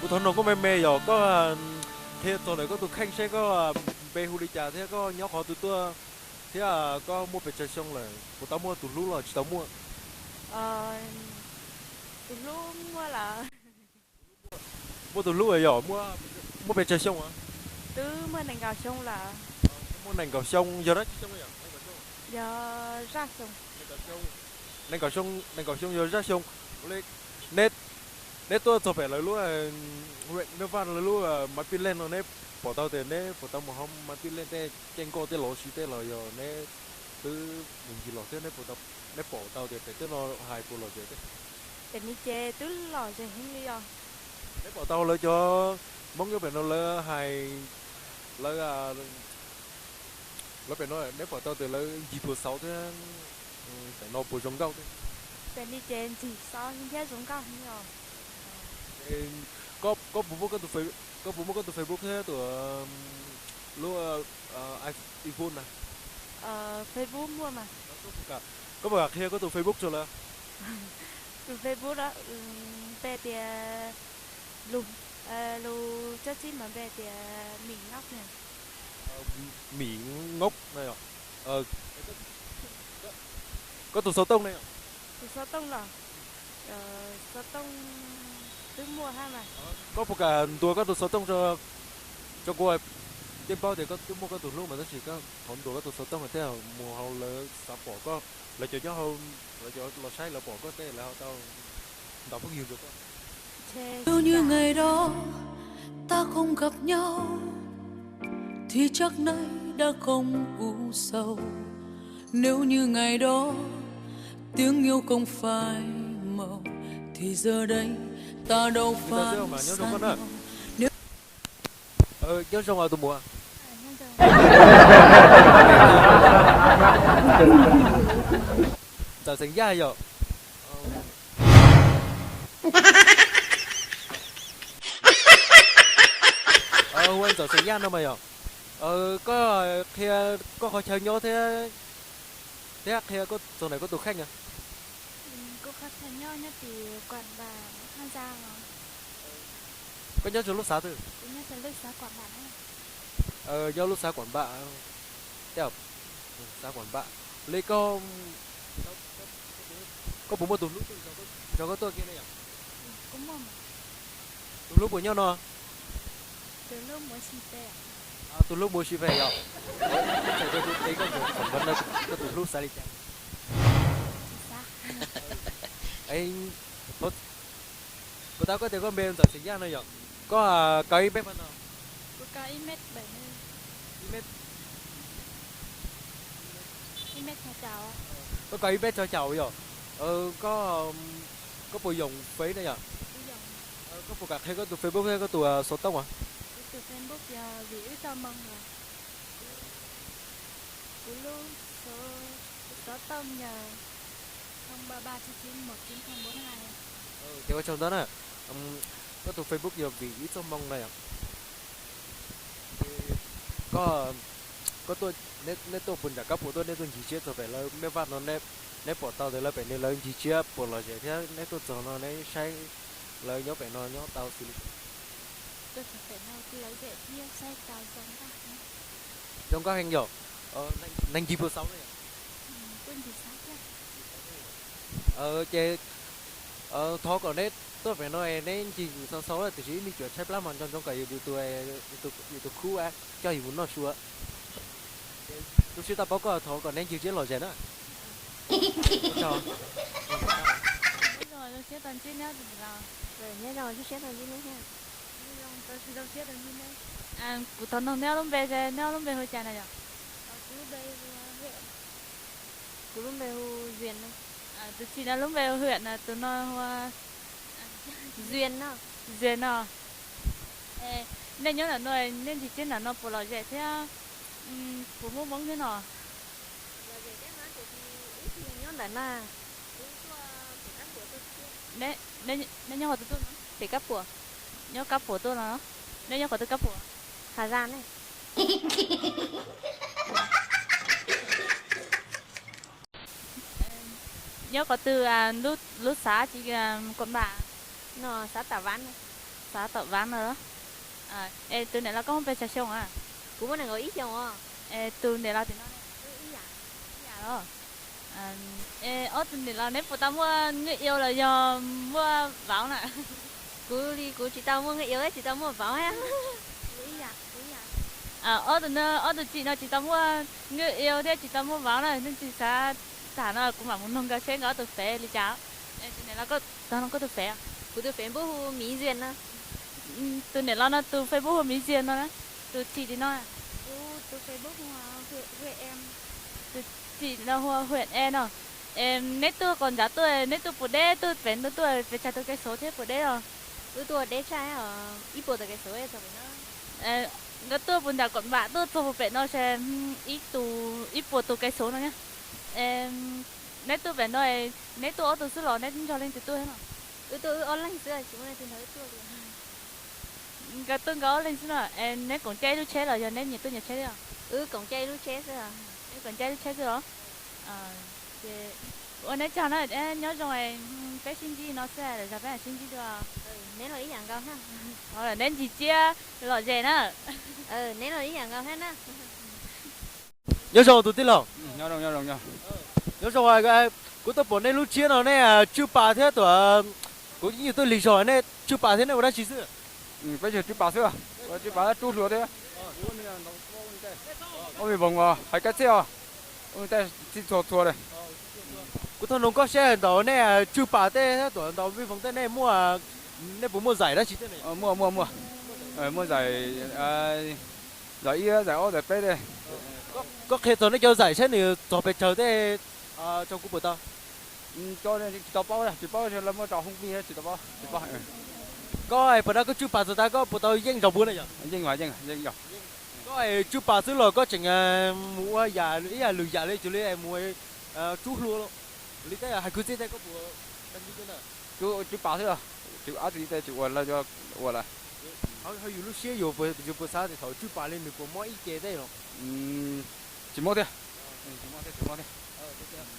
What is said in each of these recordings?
Thov nug koj me me yog koj qhia txog ntawm koj tus kheej seb koj npe hu li cas thiab koj nyob qhov twg tuaj, thiab koj muaj pes tsawg xyoo lawm, puas tau muaj tus hlub los tsis tau muaj? Tus hlub muaj lawm. Muaj tus hlub yog, muaj pes tsawg xyoo? Twb muaj nees nkaum xyoo lawm. Muaj nees nkaum xyoo yog dab tsi xyoo? Yog zaj xyoo. Nees nkaum xyoo, nees nkaum xyoo yog zaj xyoo. Neb, neb tuaj txog pem lawv lub, Naj Vaj lawv lub Maiv Pij Leej no neb pom tau tias neb puas tau mus hauv Maiv Pij Leej tej caij nkoj tej los si tej los yog neb twb mus ncig los thiab neb pom tau tias pem tej no hais puas lom zem tej? Pem no ces twb lom zem heev li os. Neb pom tau lawv cov Hmoob nyob pem no lawv hais, lawv, lawv pem no neb pom tau tias lawv ncig puas xauv thiab pem no puas zoo nkauj tej? Pem no ces ntxim xauv thiab zoo nkauj heev os. Koj puas muaj koj tus, koj puas muaj koj tus Facebook thiab tus lub iPhone na? Facebook muaj mas. Koj puas kam qhia koj tus Facebook rau lawv? Tus Facebook npe tias, lus, lus cob txib mas npe tias Mim Ngoj na. Mim Ngoj na yom. Koj tus xov tooj ne? Tus xov tooj los, xov tooj twb muaj hab mas. Koj puas kam ntuas koj tus xov tooj rau kuv? Yeej paub tias koj twb muaj koj tus hlub mas tab sis koj thov ntuas koj tus xov tooj thiab mus hauv lawv xav pom koj, lawv cov nyob hauv, lawv cov los saib lawv pom koj tej lawv ho tau ntaus phooj ywg rau koj. Nếu như ngày đó ta không gặp nhau thì chắc nay đã không u sầu. Nếu như ngày đó tiếng yêu không phai màu thì giờ đây ta đâu phải xa nhau. Nyob zoo tus muam. Ntxawm xeem Yaj yom? Hu ua Ntxawm xeem Yaj no mas yom? Koj qhia koj qhov chaw nyob thiab, thiab qhia koj txog ntawm koj tus kheej. Kuv qhov chaw nyob nyob tim Kuam Npam, Haj Zaj os. Koj nyob rau lub xav twg? Kuv nyob rau lub xav Kuam Npam na. Nyob lub xav Kuam Npam, xav Kuam Npam. Li koj, koj puas muaj tus hlub twg nrog koj tuaj kiag ne yom? Tus hlub puas nyob no? Tus hlub mus ua si pem yom? Koj tus hlub xav li cas? Puas tau koj tias koj npe Ntxawm xeem Yaj no yom? Koj kaw ib mev pab no? Koj kaw ib mev xya caum yom? Koj puas yoom Fev na yom? Koj puas kam qhia koj tus Facebook thiab koj tus xov tooj? Kuv tus Facebook yog Vim Wb Txoj Moo os. Kuv lub xov tooj yog không ba ba chín chín một chín không bốn hai. Ces ua tsaug ntau na. Koj tus Facebook yog Vim Wb Txoj Moo na yom? Koj, koj tuaj, neb tuaj puas nram Kab Puas tuaj, neb tuaj ncig tsiab txog pem lawv mej vaj no, neb pom tau tias lawv pem no lawv ncig tsiab puas lom zem thiab neb tuaj txog no neb saib lawv nyob pem no nyob tau xws li cas? Tuaj txog pem no lawv zem thiab saib tau zoo nkauj heev. Zoo nkauj heev yom? Neeg ncig puas xaus na yom? Kuj ncig xaus thiab. Ces thov kom neb tuaj pem no neb ncig xaus xaus, tiam sis ib me cuam tshaib plab mas nco ntsoov kom yus tus, yus tus khub coj yus mus noj su. Lub sij hawm tau paub koj thov kom neb ncig tsiab lom zem na. Nyob zoo, zoo siab tau ntsib neb. Kuv thov nug neb lub npe seb neb lub npe hu cas na yom? Kuv lub npe hu Zia. Tus txiv no lub npe hu Hwm na, tus no hu Zia no. Zia no. Nej nyob ntawm no, nej ncig tsiab ntawm no puas lom zem thiab puas muaj Hmoob thiab no? Lom zem thiab mas tiam sis wb tsis yog nyob ntawm no. Wb tuaj pem Kab Puas tuaj. Nej nyob qhov twg tuaj no? Pem Kab Puas. Nyob Kab Puas tuaj no. Nej nyob qhov twg Kab Puas? Has Zaj ne. Nyob qhov twg, lub xav tsis Kuam Npam? No xav Tam Vav ne. Xav tom vav no. Es tus niam laus koj muaj pes tsawg xyoo a? Kuv muaj nees nkaum ib xyoos os. Es tus niam laus tim no ne? Ib yam los. Es ob tug niam laus neb puas tau muaj nkauj iau los yog muaj vauv na? Kuv li kuv tsis tau muaj nkauj iau thiab tsis tau muaj vauv. Ob tug, ob tug tsim no tsis tau muaj nkauj iau thiab tsis tau muaj vauv na, nej tsis xav tham no kuv mam mus nug nkawd seb nkawd ob tug fev li cas. Tus niam laus, koj tus fev, kuv tus fev npuab hu Miv Zias no. Tus niam laus no tus Facebook hu Miv Zias no na, tus tsim tim no. Tus tsim no hu Hwm E no. Neb tuaj kom ncav tuaj, neb tuaj puas deb, tuaj pem no tuaj pes tsawg tus kev xauv thiab puas deb os? Wb tuaj deb tshaj, ib puas tus kev xauv txog pem no. Nkawd tuaj puas ncav kom npam tuaj txog puas pem no se ib tus ib puas tus kev xauv no. Neb tuaj pem no, neb tuaj ob tug xwb los neb nrog leej twg tuaj thiab no? Wb tuaj wb ob leeg xwb, tsis muaj leej twg nrog wb tuaj li. Nkawd tuaj nkawd ob leeg xwb no. Neb koom caij ib lub tsheb los yog neb nyias tuaj nyias tsheb thiab? Wb koom caij ib lub tsheb xwb. Neb koom caij ib lub tsheb xwb los? Ces ua neb tsaug na, nyob zoo, peb sib ntsib no xwb, lwm zaus peb mam sib ntsib dua. Neb los ib yam nkaus. Neb ntsis ciab lom zem na. Neb los ib yam nkaus thiab na. Nyob zoo tus tij laug. Nyob zoo, kuv tuaj pom nej lub tsheb no nej tswj pas thiab tus, kuv yeej tuaj lig zog, nej tswj pas thiab nej ua dab tsi xwb? Peb tswj pas xwb, tswj pas rub hlua thiab. Ua me voos hais kab txij os, ua tej txij txhua txhua li. Kuv thov noog koj seb ntawm nej tswj pas tej thiab tus ntawm me voos tej nej muaj, nej puas muaj zais dab tsi tej? Muaj, muaj, muaj, muaj zais, zais ib, zais ob, zais peb tej. Koj qhia txog nej cov zais saib nws txog pes tsawg tej rau kuv puas tau? Tsis tau paub, tsis paub, lawv muab tso hoob pij tsis tau paub, tsis paub. Koj es puas tau, koj tswj pas txog tas koj puas tau yeej zaum npua na yom? Yeej, yeej, yeej yog. Koj es tswj pas xwb los koj tseem mus ua yam ib yam lwm yam li, cuag li mus rub hlua li tej hais kwv txhiaj tej, koj puas tau li tej na? Tswj pas xwb, tswv ab tsi tej tsis ua lawv ua lawm. Ho yus lub siab yus puas xav tias thaum tswj pas li nws puas mob ib ce tej los? Tsis mob thiab.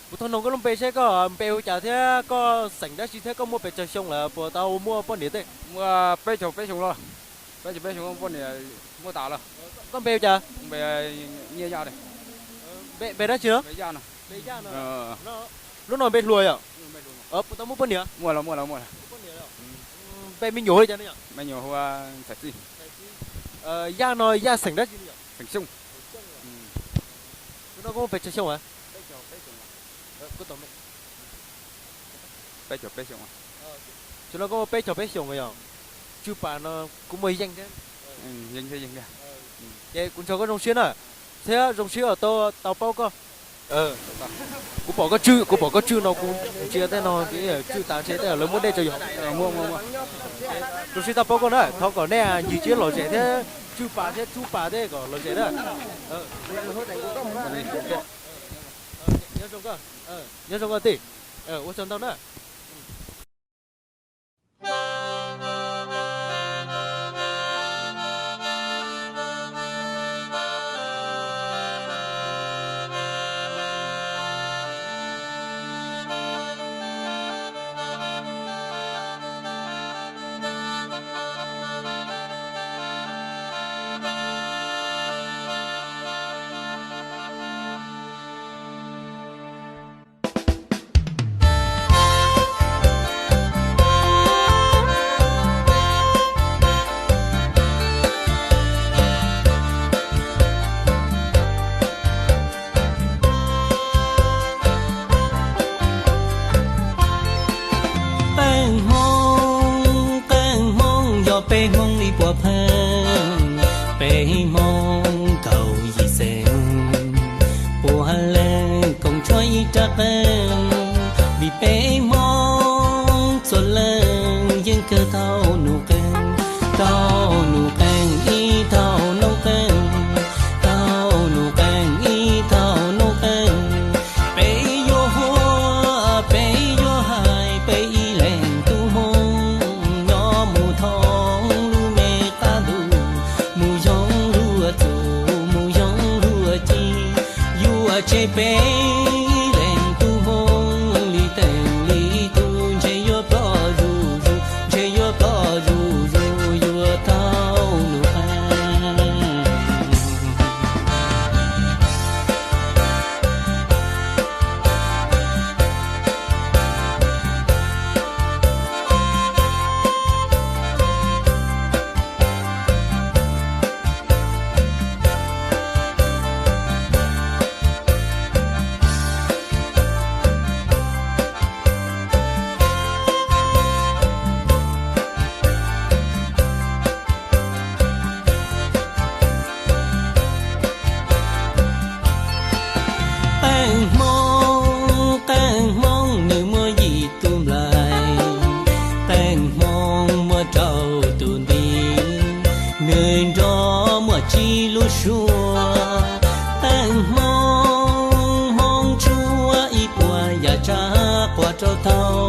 Kuv thov noog koj lub npe seb koj npe hu cas thiab koj xeem dab tsi thiab koj muaj pes tsawg xyoo lawm puas tau muaj poj niam tej? Muaj peb caug peb xyoo los. Peb caug peb xyoo poj niam muaj tas lawm. Koj npe hu cas? Npe Yaj. Npe dab tsi no? Npe Yaj no. Lub no npe hluas yom? Puas tau muaj poj niam? Muaj los muaj los muaj. Npe me nyuam hu li cas no yom? Me nyuam hu Ntxhais Txij. Yaj no Yaj xeem dab tsi no yom? Xeem Xyooj. Tus no koj muaj pes tsawg xyoo a? Peb caug peb xyoo. Tus no koj muaj peb caug peb xyoo yom? Tswj pas no kuj muaj yeej thiab. Ces kuv ntshaw koj zoo siab na, thiab zoo siab uas tau paub koj. Kuv pom koj tswj, kuv pom koj tswj no kuv ntsia tej no tswj tas ntshe tej lawv muab dej tso yom. Zoo siab tau paub koj na, thov kom nej ncig tsiab lom zem thiab tswj pas thiab tswj pas tej kom lom zem na. Nyob zoo koj, nyob zoo koj tij, ua tsaug ntau na. Qeej Hmoob, qeej Hmoob yog peb Hmoob li puas pheej, peb Hmoob kaum yim xeem, puav leej koom tshuaj ib rab qeej, vim peb Hmoob txhua leej yeej kawg tau num qeej, tau num qeej ib tau noob qeej, tau num qeej ib tau noob qeej. Peb yuav huaj, peb yuav hais, peb ib leeg tub Hmoob nyob mus thoob lub me qab ntuj, mus yoog luag txuj, mus yoog luag ci, yuav tseg peb ib leeg tub Hmoob li teej li tug ntshe yuav ploj zus. rov quaj rau tau